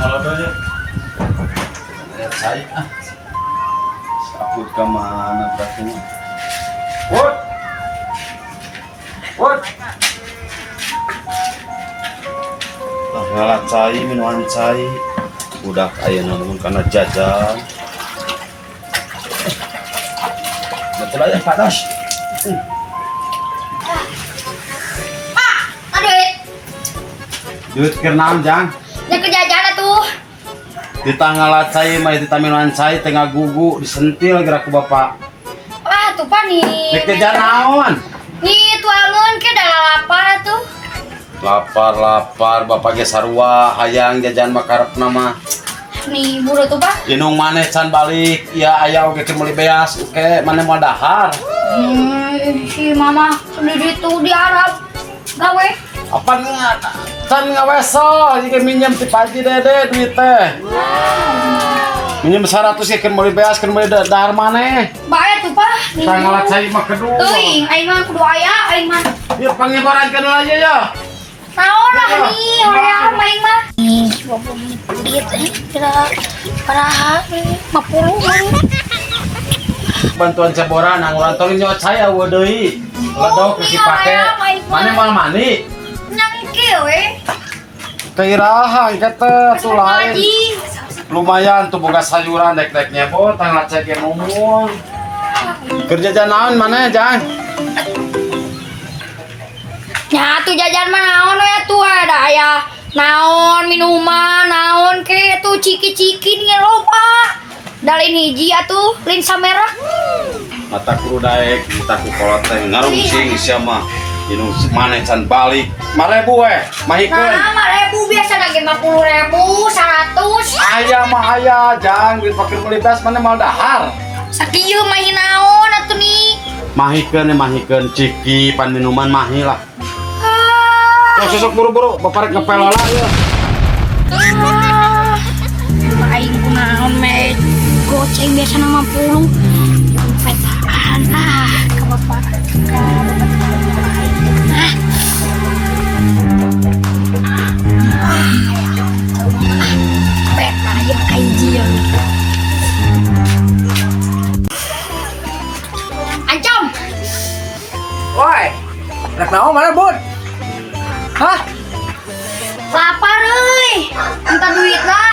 Malodo ya. Saya ah. Saput ke mana berarti? Put. Put. Ah, ngalah cai minuman cai. Udah aya namun karena jajan. Betul aja Pak Dos. Pak, duit. Duit keur naon, Jang? Nya ke jajan atuh. Di tanggal cai mah di minuman cai tengah gugu disentil gerak ku bapak. Wah, tuh Pak nih. Rek jajan naon? Nih tuangan ke dah lapar atuh. Lapar-lapar bapak ge sarua hayang jajan mah karepna mah. Nih buru tuh Pak. Inung maneh can balik, ya aya oge keur meuli beas, oke maneh moal dahar. Si mama sendiri tuh di Arab gawe. Apa can ngaweso jika minjem ti Pak Haji Dede duit teh. Minjem 100 ge keur meuli beas keur meuli dahar maneh. Bae tuh Pak. Nih. Tanggal cai mah kedua. Teuing, aing mah kudu aya aing mah. Ya pangibarankeun aja ya. Naon lah nih, hoream aing mah. Nih, bapak duit kira baraha 50 nih. Bantuan ceboran angguran tong nyot saya eueuh deui. Ledok geus dipake. Mane moal mandi. Nyang kieu we. Keirahan kete tuh lain. Ngaji. Lumayan tuh boga sayuran dek-dek nyebot tanggal cek ge numun. Keur jajan naon maneh, Jang? Ya tuh jajan mah naon we tuh ada aya naon minuman naon ke tuh ciki-ciki nih loba. Da lain hiji atuh, lain samera. Mata kudu daek, mata ku kolot teh ngarungsing sia mah. Inung maneh can balik. 5.000 we, mahikeun. Nah, 5.000 biasa lagi 50.000, 100. Aya mah aya, Jang, duit pakir meuli beas maneh moal dahar. Sakieu mah naon atuh nih. Mahikeun mahikeun ciki pan minuman mahi lah. Ah. Sok sok buru-buru, bapak rek ngepel heula ya. Ah. Aing kunaon me goceng biasa 50. Petaan ah ke bapak ke bapak. Ah. Ah, peta ya kaiji ya. Ancam. Woi, rek naon mana, Bud? Hah? Lapar euy. Minta duit lah.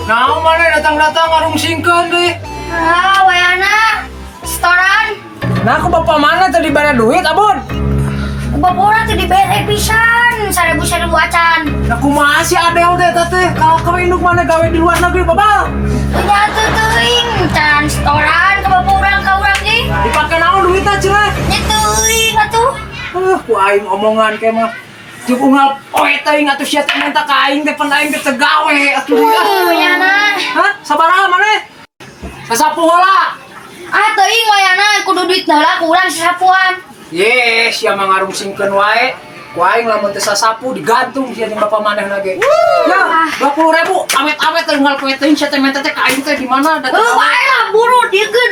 Naon mana datang-datang ngarungsingkeun deui? Ah, wayana. Setoran. Nah, aku bapak mana tadi bare duit, Abun? Bapak urang teh dibere pisan, 1000-1000 acan. Nah, kumaha si Adel teh teh teh? Kalau kau induk mana gawe di luar negeri, babal? Nya teu teuing, can setoran ke bapak urang ka urang ge. Dipake naon duitna cenah? Nya teuing atuh. Ku aing omongan ke mah. Jeung unggal poe teuing atuh sia teh minta ka aing teh pan aing teh teu gawe atuh. Wah, nyana. Hah? Sabaraha maneh? Sasapu heula. Ah, teuing wayana kudu duit heula ku urang sasapuan. Ye, sia mah ngarungsingkeun wae. Ku aing lamun teu sasapu digantung sia jeung bapak manehna ge. Ya, 20.000 awet-awet teh unggal poe teuing sia teh minta teh ka aing teh di mana datang. Heuh, bae lah buru diekeun.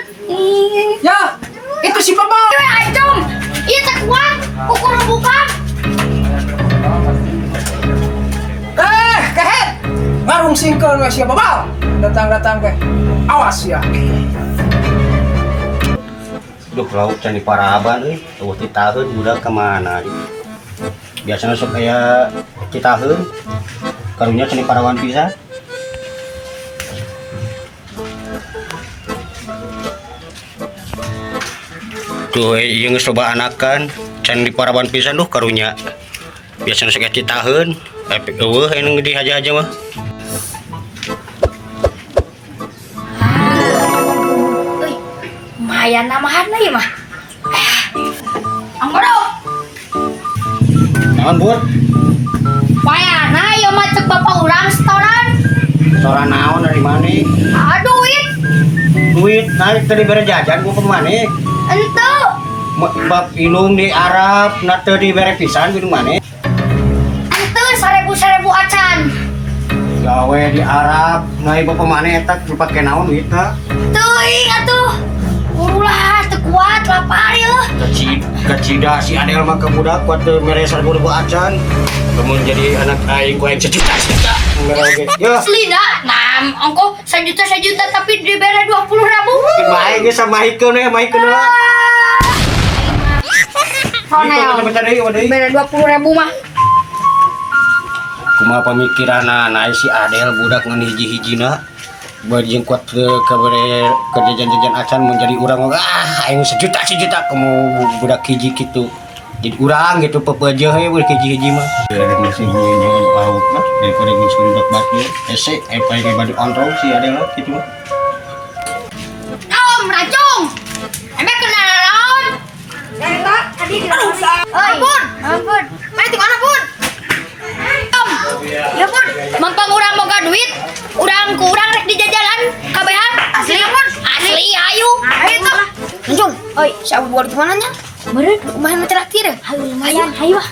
Ya, itu si babal. We ancam. Ieu teh kuat, ukur bukan. Kehet. Ngarungsingkeun we sia babal. Datang-datang teh. Awas ya. Duh, lauk can di paraban euy. Eueuh titaheun budak ka mana? Biasana sok aya titaheun. Karunya can di parawan pisan. Tuh ieu geus loba anakan can di paraban pisan duh karunya. Biasana sok aya titaheun, tapi eueuh anu dihaja-haja mah. Euy, lumayan namahan ieu mah. Anggodo. Naon, Bud? Wayana ieu mah cek bapak urang setoran. Setoran naon dari mana? Ah, duit. Duit naik tadi bere jajan ku ke mana? Ente. Bab inung di Arab, na teu dibere pisan di mana? Ente 1000-1000 acan. Gawe di Arab, naik bapak mana eta dipake naon duitna? Teuing atuh. Ulah, teu kuat lapar ya. Kacida si Adel mah ke budak kuat teu mere 1000 acan. Kemun jadi anak aing ku aing sejuta sejuta. Mere oge. Ya. Asli dah. Nah, ongko sejuta sejuta tapi dibere 20 ribu. Bae geus sama hikeun we, mahikeun heula. Ronel. Bentar deui, deui. Bere 20 ribu mah. Kumaha pamikiranna si Adel budak ngan hiji-hijina bari kuat ke kabere ke jajan-jajan acan menjadi urang, ah, aing sejuta sejuta kamu budak hiji gitu jadi urang gitu pepeje we budak hiji-hiji mah masih jangan lauk lah daripada geus budak batu hese aing paling badu ontrong si Adel lah gitu mah. Om, racung. Emang kena naon? Aduh, ampun. Ampun. Mana di mana, Pun? Om. Ya, Pun. Mampang urang boga duit, urang ku urang rek di jajanan kabehan. Asli, Pun. Asli, ayo. Ayo tuh. Anjung, oi, siapa buat di mana nya? Meureun lumayan traktir. Ayo lumayan, hayu ah.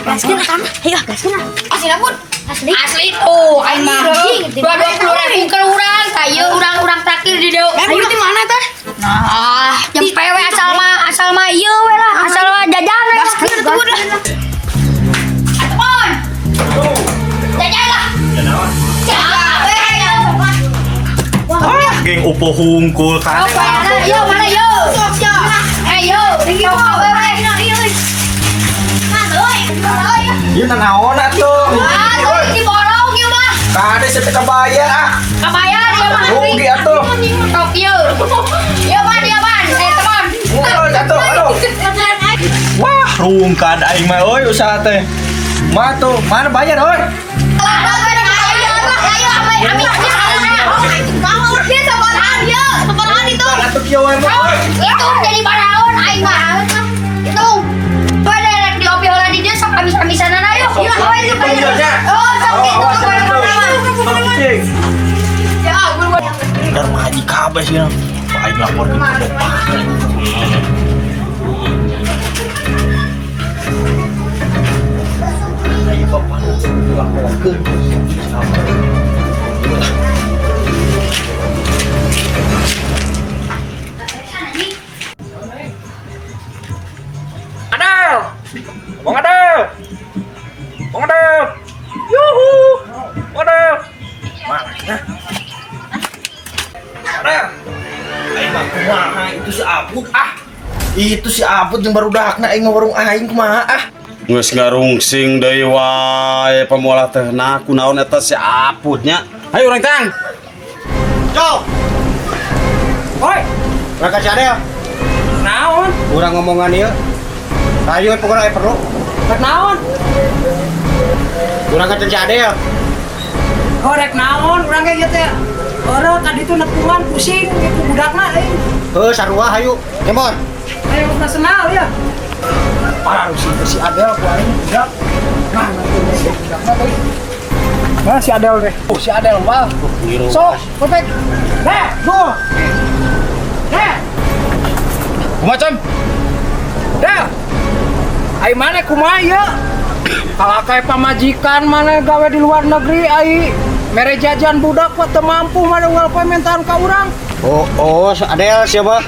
Gaskeun ah. Hayu ah, gaskeun ah. Asli, Pun. Asli. Asli tuh, aing mah. 20 ribu ke urang, sayo urang-urang traktir di dieu. Ayo di mana teh? Nah, yang PW asal mah ieu we lah, asal mah jajan we. Gaskeun tuh lah. Atuh, Pon. Jajan lah. Jajan we ayo. Ah, geng upo hungkul Oh, kan. mana yo, mana yo? Eh yo, tinggi po, we we. Ieu naon atuh? Ah, tuh diborong ieu mah. Kade saya teu kabayar ah. Kabayar ieu mah. Rugi atuh. Tok ieu. Ieu man, ieu man. Eh, teman. Oh, jatuh, aduh. Wah, rungkad aing mah euy usaha teh. Mah tuh, mana bayar euy? Atuh kieu wae mah. Itu jadi paraon aing mah. Itu. Pada rek diopi heula di dieu sok amis-amisanan ayo. Iya, ayo itu. Oh, sok itu Cing. Ya, buru. Darma haji kabeh sih. Aing lapor ke bapak. Ayo bapak laporkeun. Adel! Bang Adel! Bang Adel! Yuhu! Bang Adel! Mana? Adel! Aing mah kumaha itu si Aput ah. Itu si Aput yang baru dakna aing warung aing kumaha ah. Geus ngarungsing deui wae pamolah teh nah kunaon eta si Aputnya. Hayu urang tang. Cok, Oi, raka si Adel. Naon? Urang ngomongan ieu. Ayo pokoknya aya perlu. Rek naon? Urang kata si Adel. Oh, rek naon? Urang ge ieu teh. Ora tadi tuh nepungan pusing gitu budakna euy. Heuh sarua hayu. Kemon. Ayo nasional ya. Parah sih si Adel ku aing budak. Nah, nanti si budakna teh. Mana si Adel deh? Oh, si Adel, wah. Sok, perfect. Heh, duh. Heh, Kumaha, Com? Del. Ai mana kumaha ieu? Kalau kayak pamajikan mana gawe di luar negeri ai mere jajan budak mah teu mampu mana unggal poe mintaan ka urang. Oh, Adel siapa?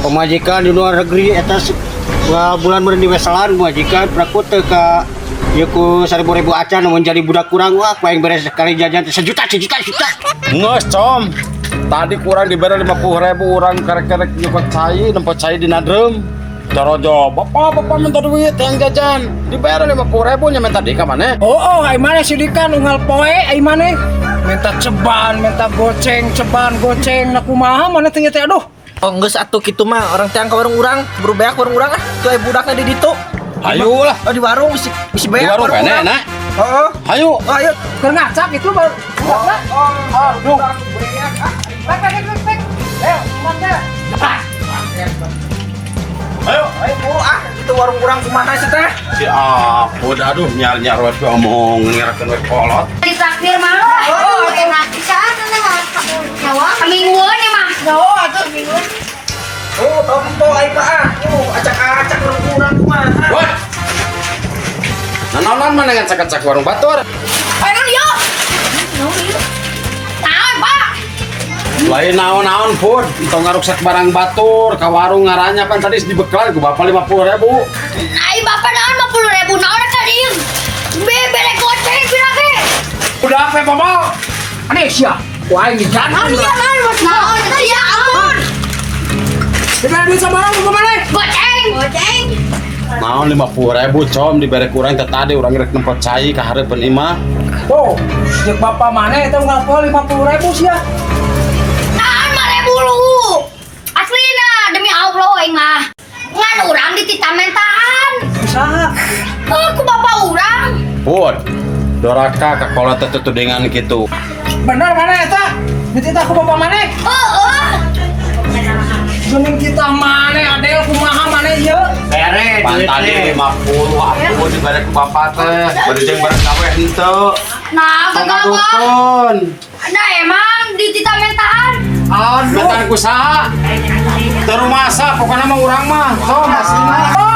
Pemajikan di luar negeri eta wah, bulan meureun di weselan pemajikan prakut teu ka ieu ku 1000 ribu acan mun jadi budak kurang wah ku aing beres sekali jajan sejuta sejuta sejuta. Geus, Com. Tadi kurang diberi 50 ribu urang karek-karek nyokot cai, nempo cai di nadrem. Corojo, bapak, bapak minta duit yang jajan. Dibayar 50 ribu nya minta di ka mana? Oh, ai mana sidikan unggal poe ai mana minta ceban, minta goceng, ceban, goceng, nah kumaha mana teh teh aduh. Oh geus atuh kitu mah orang teang ka warung urang, buru beak warung urang ah. Tuh aya budakna di ditu. Ayo lah. Oh di warung bisi bisi Di beak warung kene, urang. nak. Heeh. Ayo. Oh ayo. Keur ngacak itu baru. Aduh. Pek pek pek pek. Eh, mana? Ayo. Ayo buru ah, itu warung urang kumaha sih teh? Si Apud aduh nyar-nyar we omong ngerakeun we kolot. Ditraktir mah. Oh, enak pisan nyawa. Mingguan ya mah. Nyawa atuh mingguan. Oh, tompo aing mah ah. Oh, acak-acak warung urang kumaha. Wah. Nanaonan mana ngacak-acak warung batur? Ayo yo. Naon, Pak? Lain naon-naon pun, entong ngaruksak barang batur, ka warung ngarannya pan tadi dibekalan ku bapak 50 ribu. Ai bapak naon 50 ribu naon kan ieu. Bebere goceng pira ge. Udah apa bapak? Aneh sia. Ku aing dijangan. Naon naon naon ya ampun. Dibere duit sabaraha ku maneh? Goceng. Goceng. Naon 50 ribu com dibere ku urang teh tadi urang rek nempo cai ka hareupeun imah. Oh, jeung bapak maneh eta unggal 50 ribu sia. Naon 5 ribu lu. Aslina demi Allah aing mah. Ngan urang dititah mentahan. Usaha. Oh, ku bapak urang. Pun, doraka ka kolot teh tutudengan kitu. Bener maneh eta? Dititah ku bapak maneh? Heeh. Geuning kita maneh Adel kumaha maneh ieu? Bere Pan duit tadi teh. 50 aku dibere ku bapak teh, bari jeung barang gawe henteu. Nah, kagak. Dukun. Nah, emang dititah mentahan. Aduh. Mentan ku saha? Teu rumasa pokona mah urang mah. Tom asli.